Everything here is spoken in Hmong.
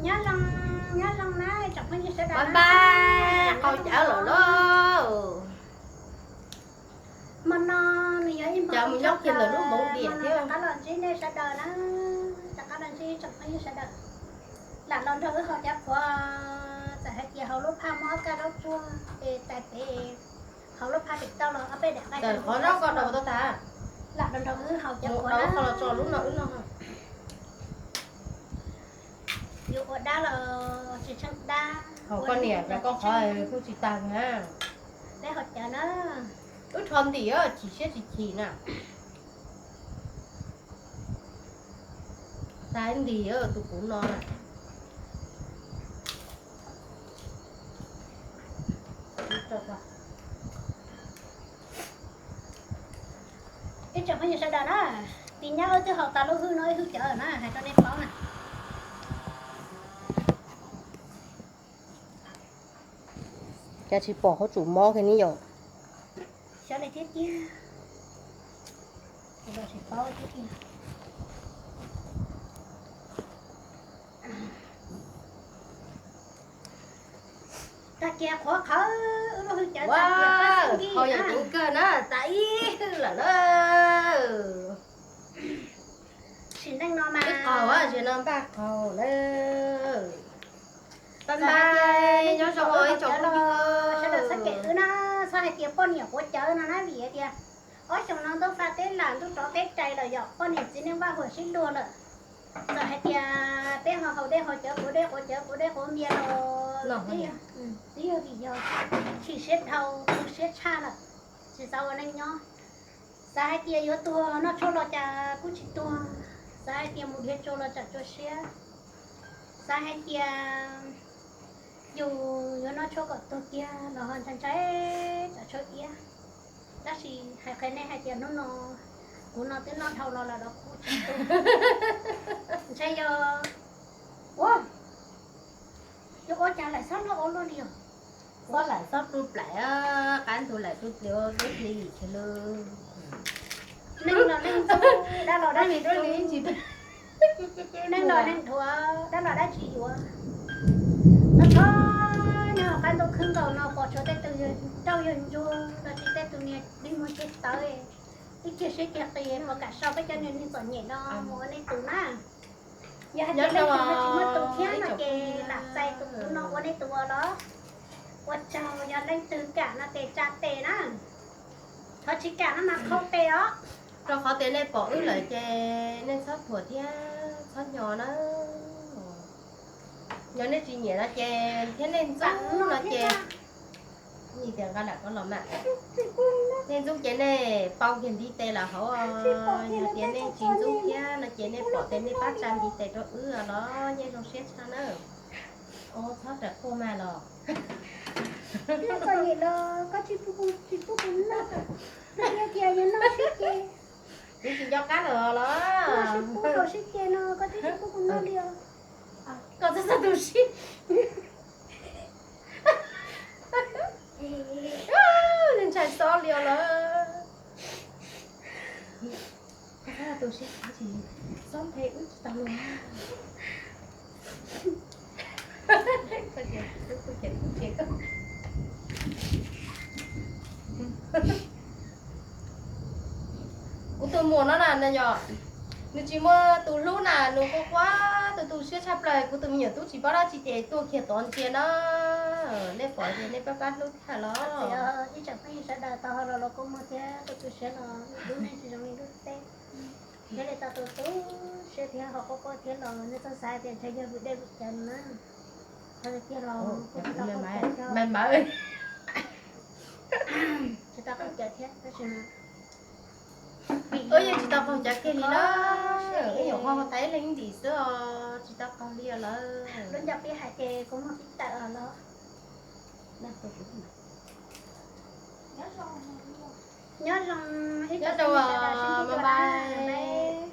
Nyob zoo, nyob zoo na tsoom phooj ywg sawv daws. Bye bye, qau cawv lawm lauj. Hmo no nws yog ib hmo cawv mus nyob kiag ntawm lub npoov diam thiab. Rov qab los ntsib nej sawv daws na, rov qab los ntsib tsoom phooj ywg sawv daws. Lam los nrog wb haus cawv qhuav, txawm hais tias hauv lub phaj muaj ob kaj zaub tsuag es tais pem, hauv lub phaj pem toj los ob peb daim nqaij. Qhov zaub ko rau tau tas. Lam los nrog wb haus cawv qhuav na. Los tso lub no wb noj. Yus ua dab los tsis tsheej dab. Haus koj niam cov koj qhov kuj tsis tag na. Peb haus cawv na. Wb rho ntim chim siab tsis chim na. Xav ntim tus kuv no na. Ib tsoom phooj ywg sawv daws na, tis nyab wb twb haus tas lub hwj no ib hwj cawv na, hais rau nej paub na. Cas tsis pom hauv tsum mob kiag ne yom? Xyov li thiab tiag. Tsis paub thiab tiag. Tag kiag qhuav qhawv wb lub hwj cawv tag kiag, qhov yam ceev kawg na, tas ib hwj lawm na. Sim neej no mas, ib qho tsis no npaj qhau na. Bye bye, nyob zoo ib tsoom phooj ywg sawv daws txhob kem wb na, txhob hais tias poj niam quav cawv no na, vim hais tias ob xyoos no ntuj fa teb lam ntuj rov teb rais lawm yom, poj niam txiv neej vaj huam sib luag lawm. Txawm hais tias peb ho haus dej haus cawv quav dej quav cawv quav dej quav npias los twb yog vim yog chim siab dhau tu siab tshaj lawm, tsis xav ua neej nyob. Xav hais tias yuav tuag noj tshuaj los cas kuj tsis tuag, xav hais tias mus dhia tsua los tsam tsua siab, xav hais tias yus yuav noj tshuaj kom tuag kiag los ho ntshai ntshai tsam tshuaj iab. Tab sis hais qhia nej hais tias hnub no kuv no twb noj dhau los lawm los kuj tsis tuag. Ntshai yog ua, yog ua cas lawm xob noj ua luaj li os. Xob lawm xob tu plaim, qab ntug lawm tu plis tu plis tsis lw. Neeg los neeg ntxub, dab los dab tsi, neeg los neeg dhuav, dab los dab tsi yuav. Txhob txhob nyob qab ntuj khwb nkaus no pom tshuav tej tus yawg nrauj yawg ntsuag los sis tej tus niag dig muag ceg tawv, ib kiag siab kiag qis puas kam sau peb cov niag neeg txom nyem no mus ua nej tus na. Yog hais tias leej twg tsis muaj tus thiab no ces lam txais tus no ua nej tus ua los ua tsaug, yog leej twg kam no ces tsa tes na, thov tsis kam no mas qhau tes os. Rau qhov tias nej pom wb lawm ces nej txhob thuam thiab txhob nyo na. Yog nej tsis nyiam no ces thiab nej ntxub no ces, tias nqa lam koj los mas, nej ntxub ces nej pauj kiag ntiv tes los hauv. Yog tias nej tsis ntxub thiab no ces nej pom tes nej pab tsa ntiv tes rau wb los nyiaj zoo siab tshaj na. Txhob rawm quaj mas los. Txom nyem los koj tsis pub kuv noj, yog tias yog noj sib ce, kuv tsis nco qab lawm los noj sib pub haus sib ce no koj twb tsis pub kuv noj li os. Koj txhob txhob tu siab, ntshai xob li os lawm. Koj txhob tu siab, xob phem wb tsis tau luag. Kuv tus muam no na yog nws tsis muaj tus hlub na, nws quaj quaj tu tu siab tshaj plaws. Kuv tus me nyuam tub tsis paub dab tsi ces tuag kiag tod ntsia na. Nej pom ces nej pab pab hlub thiab los. Ib tsoom phooj ywg sawv daws tau ho los los kua muag thiab tu tu siab los lub neej tsis zoo li lub teb. Thiaj li tau tu tu siab thiab ho quaj quaj thiab los nej txhob xav tias ntshe yog vwm dej vwm cawv no na. Qhov tiag los kuj tsis tau qaug cawv, tsis tau qaug cawv thiab tab sis mas, yeej tsis tau qaug cawv kiag li na. Ib nyuam qhuav tais ib leeg ntim xwb os, tsis tau qaug li os lawm. Lub ncauj pib hais ces kuv muag pib tawm os los. Nyob zoo, bye bye.